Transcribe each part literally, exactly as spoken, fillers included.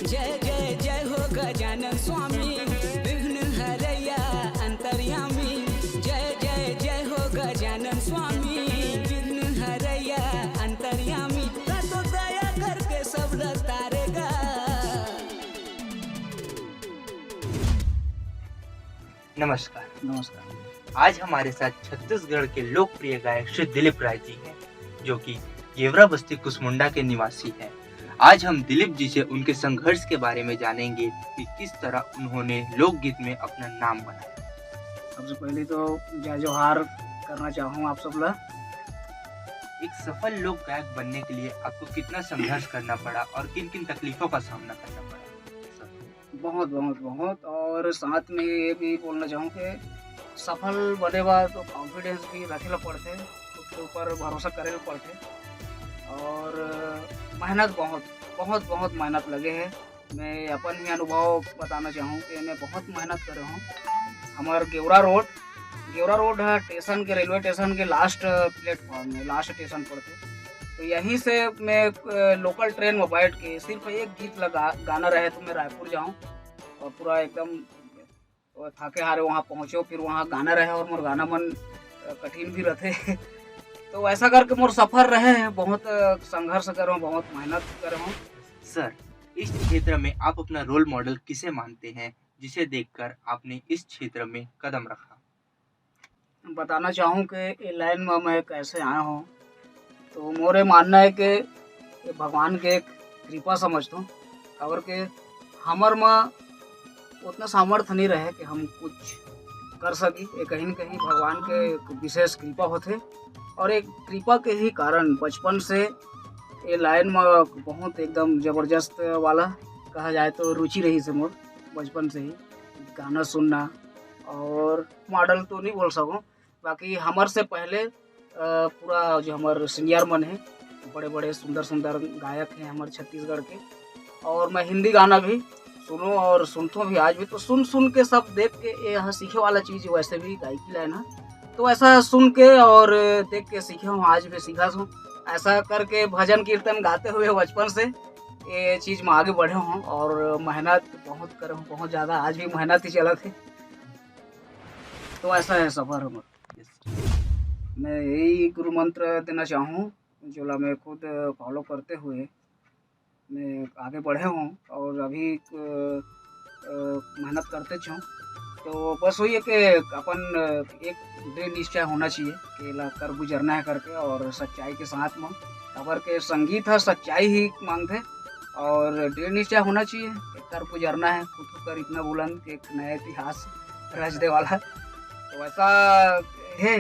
जय जय जय हो गजानन स्वामी, विघ्न हरैया अंतर्यामी। जय जय जय हो गजानन स्वामी, विघ्न हरैया अंतर्यामी। ता तो दया करके सब लतारेगा। नमस्कार। नमस्कार। आज हमारे साथ छत्तीसगढ़ के लोकप्रिय गायक श्री दिलीप राय जी हैं, जो कि गेवरा बस्ती कुसमुंडा के निवासी हैं। आज हम दिलीप जी से उनके संघर्ष के बारे में जानेंगे कि किस तरह उन्होंने लोकगीत में अपना नाम बनाया। सबसे पहले तो जय जोहार करना चाहूँ आप सब ला। एक सफल लोक गायक बनने के लिए आपको कितना संघर्ष करना पड़ा और किन किन तकलीफों का सामना करना पड़ा? बहुत बहुत बहुत। और साथ में ये भी बोलना चाहूँ कि सफल बने बर तो कॉन्फिडेंस भी रखे ला पड़थे, खुद के ऊपर भरोसा करे ला पड़थे। और मेहनत बहुत बहुत बहुत मेहनत लगे है। मैं अपन ही अनुभव बताना चाहूँ कि मैं बहुत मेहनत करे हूँ। हमार गेवरा रोड, गेवरा रोड है स्टेशन के, रेलवे स्टेशन के लास्ट प्लेटफॉर्म में, लास्ट स्टेशन पड़थे। तो यहीं से मैं लोकल ट्रेन में बैठ के सिर्फ एक गीत लगा, गाना रहे तो मैं रायपुर जाऊँ और पूरा एकदम थाके हारे वहाँ पहुँचो, फिर वहाँ गाना रहे और मोर गाना मन अ, कठिन भी रहते। तो ऐसा करके मोर सफर रहे हैं, बहुत अ, संघर्ष करे हूँ, बहुत मेहनत करे हूँ। सर, इस क्षेत्र में आप अपना रोल मॉडल किसे मानते हैं, जिसे देखकर आपने इस क्षेत्र में कदम रखा? बताना चाहूँ कि ये लाइन में मैं कैसे आया हूँ। तो मोरे मानना है कि ये भगवान के एक कृपा समझता हूँ, काबर के हमर में उतना सामर्थ्य नहीं रहे कि हम कुछ कर सकी। ये कहीं ना कहीं भगवान के एक विशेष कृपा होथे और एक कृपा के ही कारण बचपन से ये लाइन में बहुत एकदम जबरदस्त वाला कहा जाए तो रुचि रही से मोर बचपन से ही गाना सुनना। और मॉडल तो नहीं बोल सकूँ, बाकी हमर से पहले अ, पूरा जो हमर सीनियर मन है, बड़े बड़े सुंदर सुंदर गायक हैं हमर छत्तीसगढ़ के। और मैं हिंदी गाना भी सुनूं और सुनता भी आज भी, तो सुन सुन के सब देख के ये यहाँ सीखे वाला चीज़ वैसे भी गायकी लाइन है। तो ऐसा सुन के और देख के सीखे हूँ, आज भी सीखा हूँ। ऐसा करके भजन कीर्तन गाते हुए बचपन से ये चीज़ में आगे बढ़े हूँ और मेहनत बहुत करे हूँ, बहुत ज़्यादा, आज भी मेहनत ही चलत है। तो ऐसा है सफ़र हमारा। मैं यही गुरु मंत्र देना चाहूँ, जोला मैं खुद फॉलो करते हुए मैं आगे बढ़े हूँ और अभी अ, अ, मेहनत करते हूँ। तो बस वही है कि अपन अ, एक दृढ़ निश्चय होना चाहिए कि ला कर गुजरना है करके, और सच्चाई के साथ में, काबर के संगीत है सच्चाई ही मांगते, और दृढ़ निश्चय होना चाहिए कि कर गुजरना है, खुद को कर इतना बुलंद कि एक नया इतिहास रच दे वाला। तो वैसा है,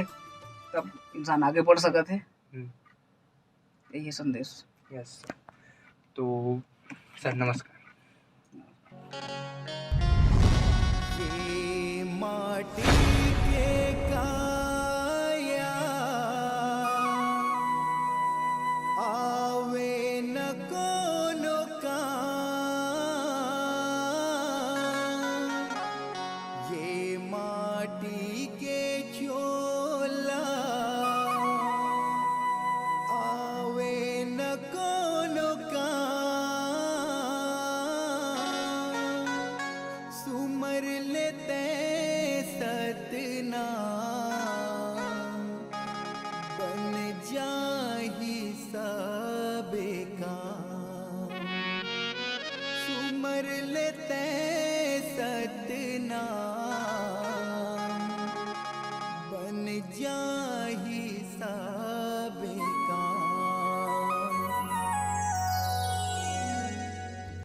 तब इंसान आगे बढ़ सकत है। हम्म। यही है संदेश। Yes sir. तो सर, नमस्कार। ये माटी के काया आवे न कोनो काम। ये माटी के चोला आवे न कोनो काम। सुमर लेते सतनाम बन जाही सब काम। सुमर लेते सतनाम बन जा